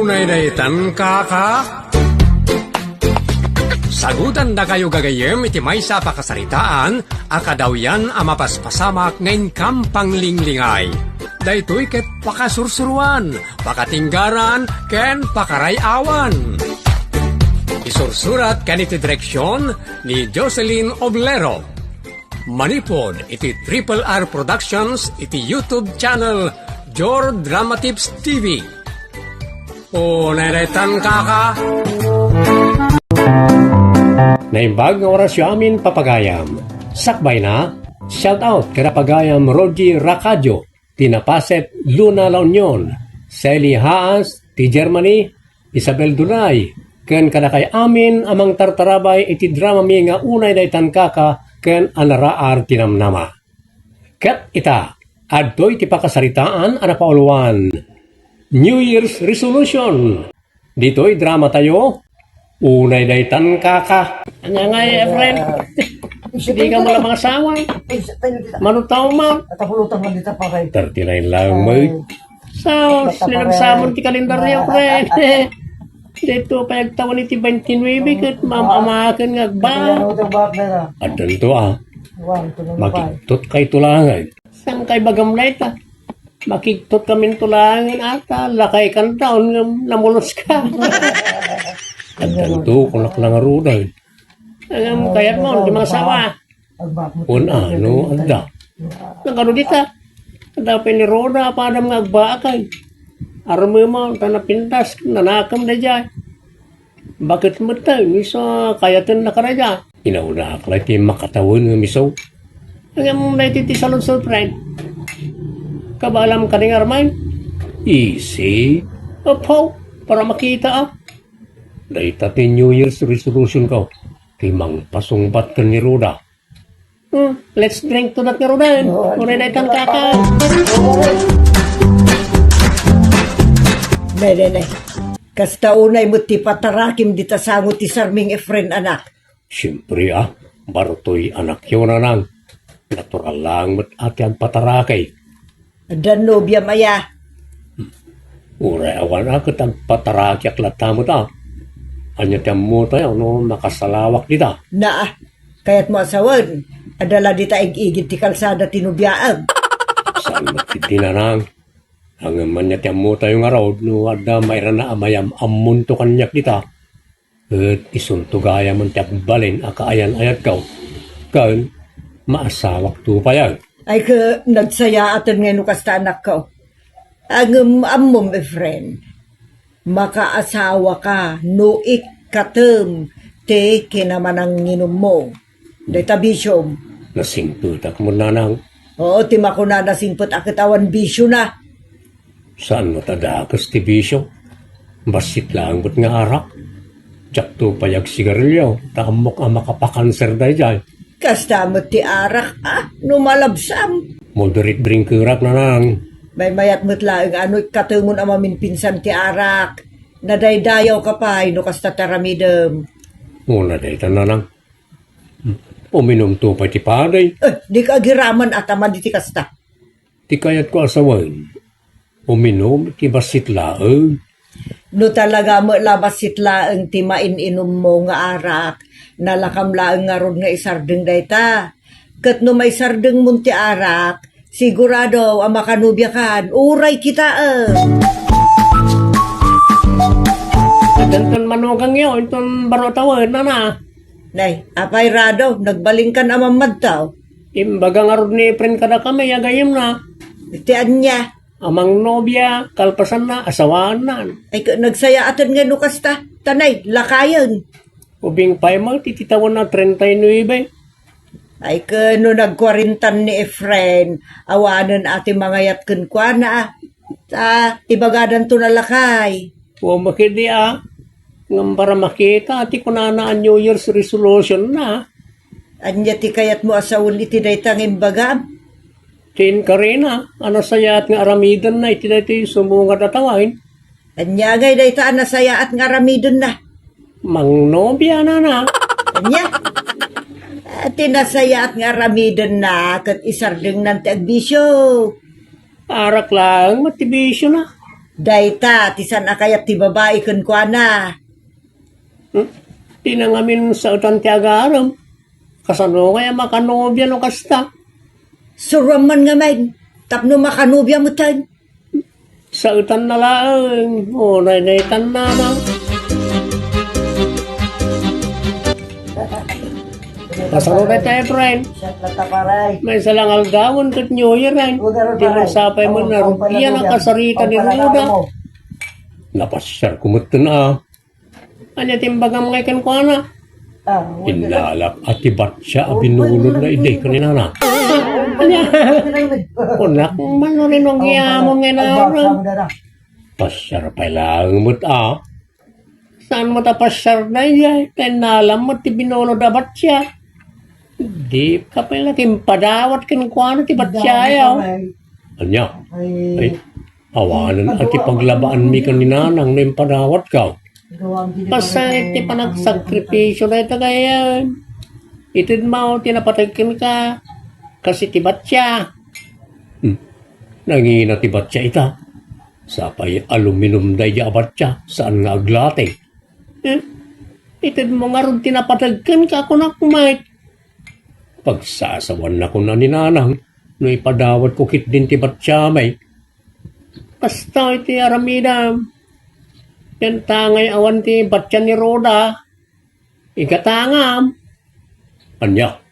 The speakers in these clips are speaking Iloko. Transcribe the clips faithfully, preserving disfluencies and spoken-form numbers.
Unay daytan, kaka? Sagutandakayo gagayyem iti maysa a pakasaritaan a kadawyan a mapaspasamak nga inkam panglinglingay. Daytoy ket pakasursuruan, pakatinggaran, ken pakaray-awan. Isursurat ken iti direksion ni Jocelyn Oblero. Manipud iti Triple R Productions iti YouTube channel Jor Drama Tips T V. Unay daytan, kaka. Naimbag nga orasyo amin, papagayam. Sakbayna, shout out kada pagayam Rogie Racadio, ti napaset Luna La Union, Sally Haas ti Germany, Isabel Dunay, ken kadakay amin a mangtartarabay iti dramami nga Unay Daytan, Kaka ken Anaraar ti Namnama. Ket ita, adtoy ti pakasaritaan a napauluan, New Year's Resolution. Ditoy dramatayo, Unay Daytan, Kaka. Ania ngay, Efren? Dika met la mangasawa. Mano taw man? Thirty-nine lang, may. Sus, linagsamon ti kalendaryo, Efren. Dito pay agtawen iti twenty-nine ket maam-amaken nga agba. Addanto, a. Makigtot kay tulangan. Saan kay bagam dayta? Makigtot kamin tulangan ata, lakay kan taon nga namulos ka. Addanto, kunak lang arudan. Ngem kayat mo, di mangasawa. Kun ano, adda. Nagano dita? Adda pay ni Roda, apadam nga agbaakay. Armema, ta napintas, nanakem daydiay. Baket met tayo, isu a kayatenna kadaydiay. Inaunak la iti makatawen nga miso. Ngem daytoy ti saludsod, friend. Kabaelam kadi nga armen? Easy. Apo, para makita, a. Dayta ti New Year's resolution ko. Ti mangpasungbat ken ni Roda. Hmm, let's drink to that nga rudan. Oo. Unay daytan, kaka. Nay, nay, nay. Kasta unay met ti patarakim dita sango ti sarming, Efren, anak. Siempre, a. Baro toy anakyo, nanang. Natural lang met a ti agpataraki. Adda nobiam aya? Uray awan a ket agpatarakiak latta met a. Ania ti ammotayo no makasalawak dita? Naa, kayatmo a sawen, adda la dita ig-igid ti kalsada ti nobiaem. Saan met ketdi, nanang? Ngem ania ti ammotayo ngarud no adda mairana a mayam-ammonto kaniak dita? Ket isunto gayam ti agbalin a kaayan-ayatko, ken maasawakto pay. Ay, ket nagsayaaten ngay no kasta, anakko. Ngem ammom, Efren, makaasawaka no ikkatem ti kinamananginummo. Dayta bisiom. Nasingpetak met, nanang. Oo, ti makuna nasingpet a ket awan bisiona. Saan met a dakes ti bisio? Bassit laeng met nga arak. Diakto pay agsigarilio, ta ammok a makapakanser daydiay. Kasta met ti arak, a, no malabsam. Moderate drinkerak, nanang. Maymayat met laeng a no ikkatemon a maminpinsan ti arak. Nadaydayawka pay no kasta ti aramidem. Una dayta, nanang. Uminumto pay ti padi. Eh, dika agiraman a ta madi ti kasta. Ti kayatko a sawen, uminum iti bassit laeng. No talaga met la bassit laeng ti main-inummo nga arak, nalakam laeng ngarud nga isardeng dayta. Ket no maisardengmon ti arak, sigurado a makanobiakan, uray kitaem. Addanton manugangyo, inton baro a tawen, nana. Nay, apay rado, nagbalinkan a mammadto? Imbaga ngarud ni Efren kadakami a gayyemna. Iti ania? A mangnobia, kalpasanna, asawaannan. Ay, ket nagsayaaten nga no kasta. Ta nay, lakayen. Ubing pay met iti tawen a treinta y nuebe. Ay, ket no nagkuarentan ni Efren, awanen a ti mangayat kenkuana, a. Ta, ibagadanto a lakay. Wa, ketdi a. Ngem para makita ti kunana a New Year's resolution na. Ania ti kayatmo a sawen iti dayta nga imbagam? Ti inkarina a nasayaat nga aramidenna iti daytoy sumungad a tawen. Ania ngay dayta a nasayaat nga aramidenna? Mangnobia, nana. Ania? Ah, ti nasayaat nga aramidenna ket isardengnan ti agbisio. Arak laeng met ti bisiona. Dayta ti saan a kayat ti babai kenkuana. Hmm? Dina ngamin saetan ti agarem. Kasano ngay a makanobia no kasta? Suruam man ngamin tapno makanobia metten. Saetanna laeng. O, naydaytanna na. Kasano dayta, Efren? Maysa lang aldawen ket New Year, ay. Di sapay man a rugian a kasarita ni Ruda. Napasiarko metten a. Ania ti imbagam ngay kenkuana? Innalak a ti batsia a binulodna idi ken ni nana. Ania? Kunak man no rinong yamon nga inarem. Pasiar pay laeng met a. Saan met a pasiar daydiay? Ta innalam met ti binulod a batsia. Dika pay la kimpadawat kenkuana ti batsiayo. Ania? Ay, awanen a ti paglabaanmi ken ni nanang no impadawatka. Kasano ti panagsakripisio dayta gayyem? Itedmo ti napateg kenka, kas iti batsia. Hmm. Nangina ti batsia ita. Sapay aluminum daydiay a batsia, saan nga aglateg. Hmm? Itedmo ngarud ti napateg kenka, kunak met. Pagsasawaannakon a ni nanang no ipadawatko ketdin ti batsiami. Kasta iti aramidem. Ken ta ngay awan ti batsia ni Ruda, igatangam. Ania?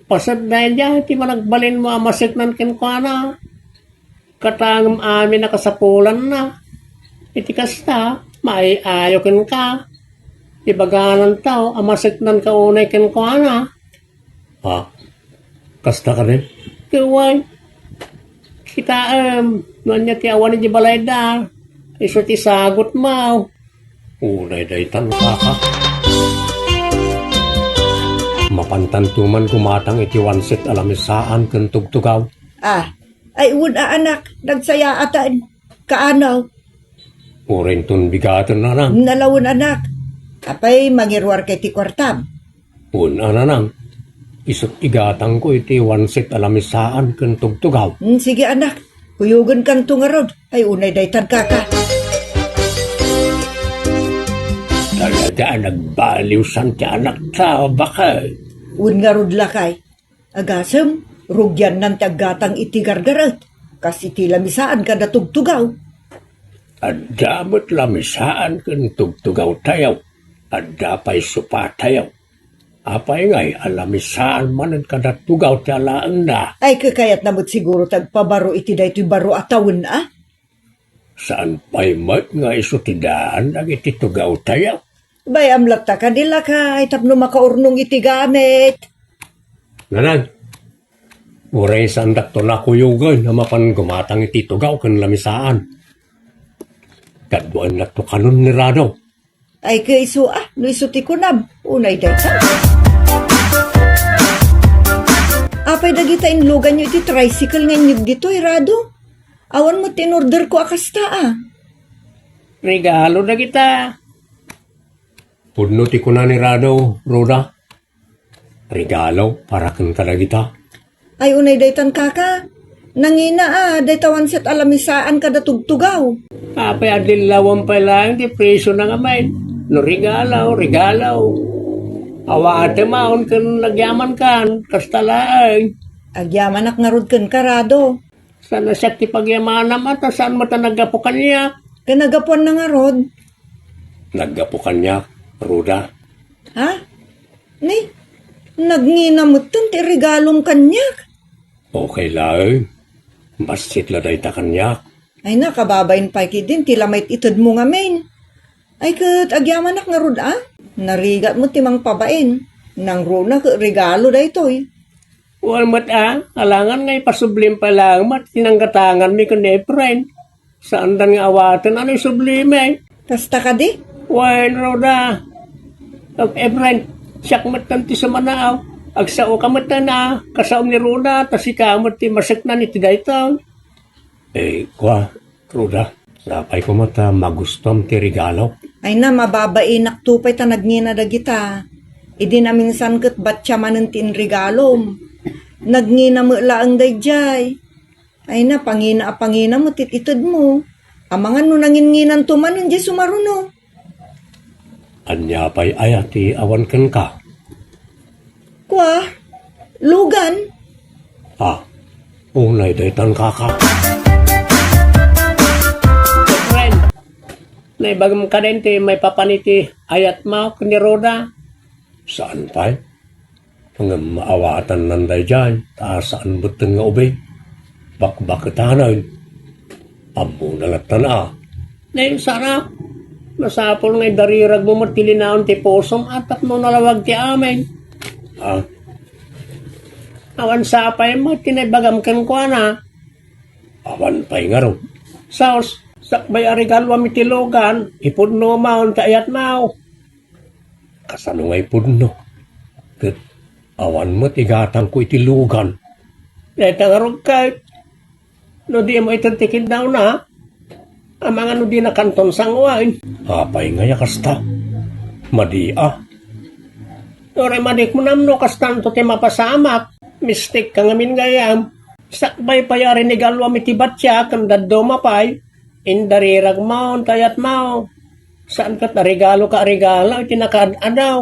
Paset daydiay ti managbalinmo a maseknan kenkuana. Gatangem amin a kasapulanna. Iti kasta, maay-ayo kenka. Ibagananto a maseknanka unay kenkuana. Ha? Kasta kadi? Ket wen, kitaem, no ania ti awan iti balayda, isu ti sagutmo. Unay daytan, kaka. Mapantanto man gumatang iti wansit a lamisaan ken tugtugaw. Ah, ay, wen a anak, nagsayaatan. Kaano? Uray inton bigaten, nanang. Nalawen, anak. Apay, mangiruarka iti kuartam? Wen a, nanang. Isut' igatangko iti wansit a lamisaan ken tugtugaw. Hmm, sige, anak. Kuyogenkanto ngarud. Ay, unay daytan, kaka. Talaga a nagbaliwsan ti anakta, bakay. Wen ngarud, lakay. Agasem, rugiannan ti aggatang iti gargaret, kas iti lamisaan kada tugtugaw. Adda met lamisaan ken tugtugawtayo. Adda pay supatayo. Apay ngay a lamisaan manen kada tugaw ti alaenna? Ay, kakayatna met siguro ti agpabaro iti daytoy baro a tawen, a? Saan pay met nga isu ti daan dagiti tugawtayo? Bay-am latta kadi, lakay, tapno makaurnong iti gamit. Nanang, uray saandakto nakuyogen a mapan gumatang iti tugaw ken lamisaan. Kaduaennakto kanon ni Rado. Ay, ket isu, a, no isu ti kunam, unay dayta. Apay dagita inluganyo iti tricycle nga inyeg ditoy, Rado? Awan met ti in-orderko a kasta, a. Regalo dagita. Pudno ti kuna ni Rado, Ruda. Regalo para ken kadagita. Ay, unay daytan, kaka. Nangina a, dayta wansit a lamisaan kada tugtugaw. Apay a dillawan pay laeng ti presiona ngamin? No regalo, regalo. Awatem a, ken agyamankan, kasta laeng. Agyamanak ngarud kenka, Rado. Saan a siak ti pagyamanam a ta saan met a naggapu kaniak. Ken naggapuanna ngarud? Naggapu kaniak, Ruda. Ha? Ni, nagngina metten ti regalom kaniak? Okay laeng. Bassit la dayta kaniak. Ay na, kababain pay ketdin ti la maitedmo ngamin. Ay ket agyamanak ngarud a? Narigat met ti mangpabain. Nangruna ket regalo daytoy. Wen met a, alangan nga ipasublim pay laeng met ti nanggatanganmi ken ni Efren. Saandan nga awaten a no isublimi. Kasta kadi? Wen, Ruda. Ag-, Efren, siak metten ti sumanaaw. Agsaoka metten a, kasaom ni Ruda, ta sika met ti maseknan iti daytoy. Eh, kua, Ruda, sapay koma ta magustuam ti regalok. Ay na, mababainak to pay ta nagngina dagita. Idi naminsan ket batsia manen ti inregalom. Nagngina met laeng daydiay. Ay na, pangina a pangina met ti itedmo. Amangan no nanginnginanto manen diay sumaruno. Ania pay aya ti awan kenka? Kua, lugan. Ah, unay daytan kaka. Friend, naibagam kadi ti maipapan iti ayatmo ken ni Rhoda? Saan pay? Ngem maawatannan daydiay, ta saan metten nga ubing. Bakbaketanen. Ammona lattan a. Nay, sara. Masapul nga idariragmo met ti linaon ti pusom a tapno nalawag ti amin. Ah. Awan sapay met ti naibagam kenkuana. Awan pay ngarud. Sos, sakbay a regaluam iti lugan, ipudno maon ti ayatmo. Kasano nga ipudno? Ket awan met igatangko iti lugan. Dayta ngarud ket, no dimo ited ti kiddawna, amangan no dinakanton sanguaen. Apay ngay a kasta? Madi a. Uray madikmo namno kastanto ti mapasamak. Mistikka ngamin gayam. Sakbay pay a rinigaluam iti batia ken dadduma pay, indariragmo ti ayatmo. Saan ket a regaloka a regalo iti nakaad-adaw.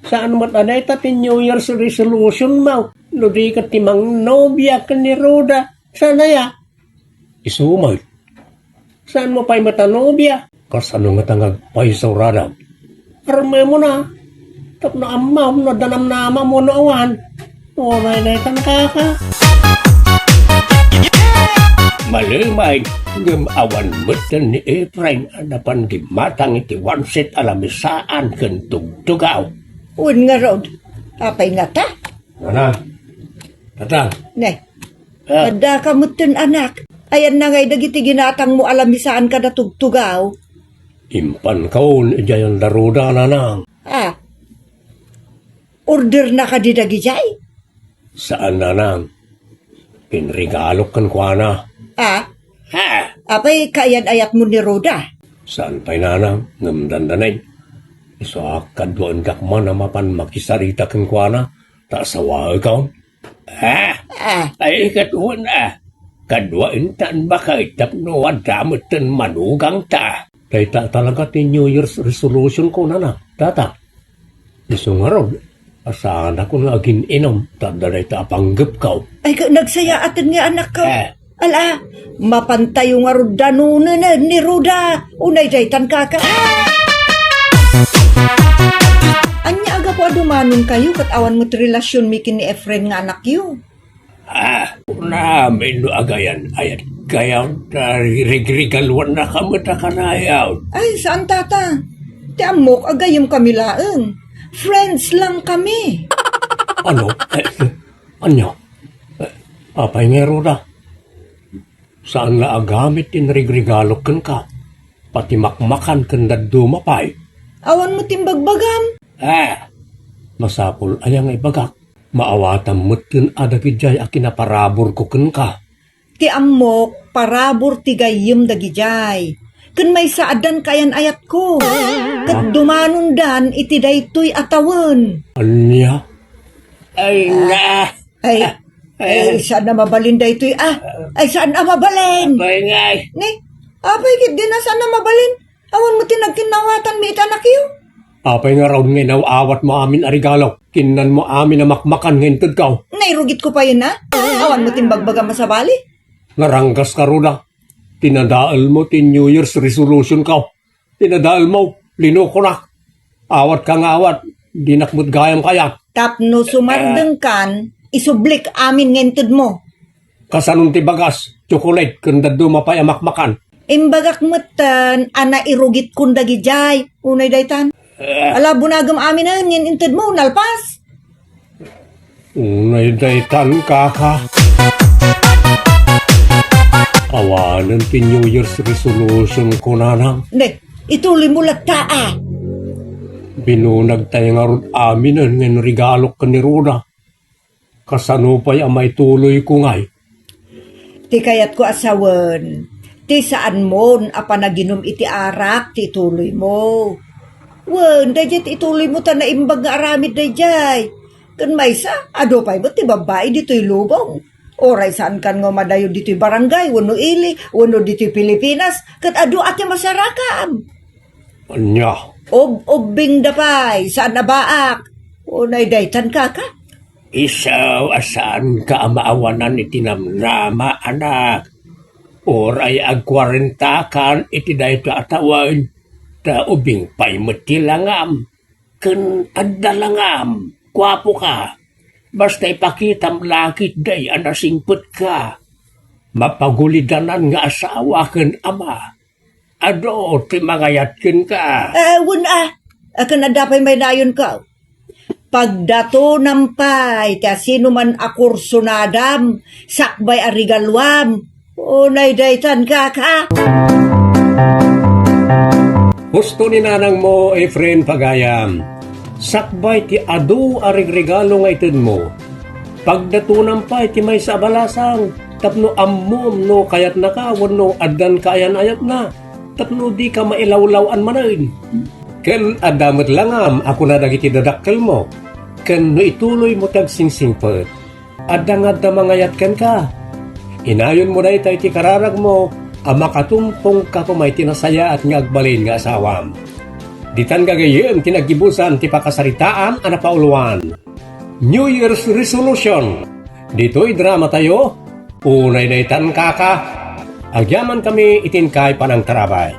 Saan met a dayta ti New Year's resolution mo, no di ket ti mangnobia ken ni Rhoda. Saan aya? Isu met. Saan mo pay met a nobia? Kasano ngata nga agpayso, Rhoda? Armemona. Tapno ammam no adda namnamam wenno awan. Uray daytan kaka. Malemay, ngem awan metten ni Efrain a napan dimmatang iti wansit a lamisaan ken tugtugaw. Wen ngarud, apay ngata? Nanang, tatang. Ne. Ah. Addaka metten, anak. Ayanna ngay dagiti ginatangmo a lamisaan kada tugtugaw? Impanko idiay ni Rhoda, nanang. Ah. Orderna kadi dagidiay? Saan, nanang. Pinregalok kenkuana. Ah? Ha? Apay kaayan-ayatmo ni Rhoda? Saan pay, nanang, ngem dandanay. Isuak, kaduaendak man a mapan makisarita kenkuana, ta asawaekon. Ah? Ah. Ay, ket wen a. Kaduaentan baket tapno adda metten manugangta. Dayta talaga ti New Year's resolution ko, nanang, tata. Isu ngarud, asaanakon nga agin-inom, ta adda dayta a panggepko. Ay, ka-, nagsayaaten nga anakko. Eh. Ala, mapantayo ngarud danonenen ni Rhoda. Unay daytan kaka. Ania a gapu a dumanonkayo ket awan met relasionmi ken ni Efren nga anakyo? Ah, unamin no agayan-ayat kayo ta rigrigaluannaka met a kanayon. Ay, saan, tata. Ti ammok, agayyem kami laeng. Friends lang kami. Ano? Eh, anya? Eh, apay nga, Rhoda? Saan nga agamit ti narigrigalok kenka? Pati makmakan ken dadduma pay? Awan met imbagbagam. Ah, masapul aya nga ibagak? Maawatam met ken a dagidiay a kinaparaburko kenka. Ti ammok, parabur ti gayyem dagidiay. Ken maysa addan kaayan-ayatko. Ket dumanondan iti daytoy a tawen. Ania? Ay, na! Ay, ay, saan a mabalin daytoy, ah? Ay, saan a mabalin? Apay ngay. Ni, apay ket di na saan a mabalin. Awan met ti nagkinnawatanmi iti anakyo. Apay ngarud nga inaw-awatmo amin a regalo? Kinnanmo amin a makmakan nga intedko. Nairugitko payen, ah? Awan met ti imbagbagam a sabali. Naranggaska, Rhoda. Ti nadaelmo ti New Year's resolutionko. Ti nadaelmo, linukonak. Awatka nga awat, dinak met gayam kayat. Tapno sumardengkan, isublik amin nga intedmo. Kasanon ti bagas, tsokolate, ken dadduma pay a makmakan? Imbagak metten a nairugitkon dagidiay. Unay daytan. Eh. Ala, bunagem aminen nga intedmo, nalpas. Unay daytan, kaka. Awanen ti New Year's resolution ko, nanang. Ne, ituloy mo latta, ah. Binunag tayo ngarud aminen nga inregalok ken ni Rhoda. Kasano pay a maituloy ko ngay? Ti kayatko a sawen, ti saanmon a panaginum iti arak ti ituloy mo. Wen, daydiay ti ituloy mo ta naimbag nga aramid daydiay. Ken maysa, adu pay met ti babbai ditoy lubong. Uray saankan nga madayo ditoy barangay, wenno ili, wenno ditoy Pilipinas, ket adu a ti masarakam. Ania? Ub-, ubbingda pay, saan a baak. Unay daytan, kaka? Isu a saanka a maawanan iti namnama, anak. Uray agkuarentakan iti daytoy a tawen, ta ubing pay met ti langam. Ken adda langam, guapoka. Basta ipakitam la ketdi a nasingpetka. Mapagulidanan nga asawa ken ama. Adu ti mangayat kenka. Eh, wen a. Akin adda pay maidayonko. Pagdatonam pay ti asinoman a kursunadam, sakbay a regaluam. Unay daytan, kaka. Husto ni nanangmo, Efren, pagayam. Sakbay ti adu a regregalo nga itedmo, pagdatonam pay ti maysa a balasang tapno ammom no kayatnaka wenno addan kaayan-ayatna tapno dika mailawlaw-an manen. Ken adda met langam a kuna dagiti dadakkelmo, ken no ituloymo ti agsingsingpet, adda nga adda mangayat kenka. Inayonmo dayta iti kararagmo a makatumpongka koma iti nasayaat nga agbalin nga asawam. Ditan gagayyem ti naggibusan ti pakasaritaan a napauluan, New Year's Resolution. Ditoy dramatayo, unay daytan, kaka. Agyamankami iti inkay panangtarabay.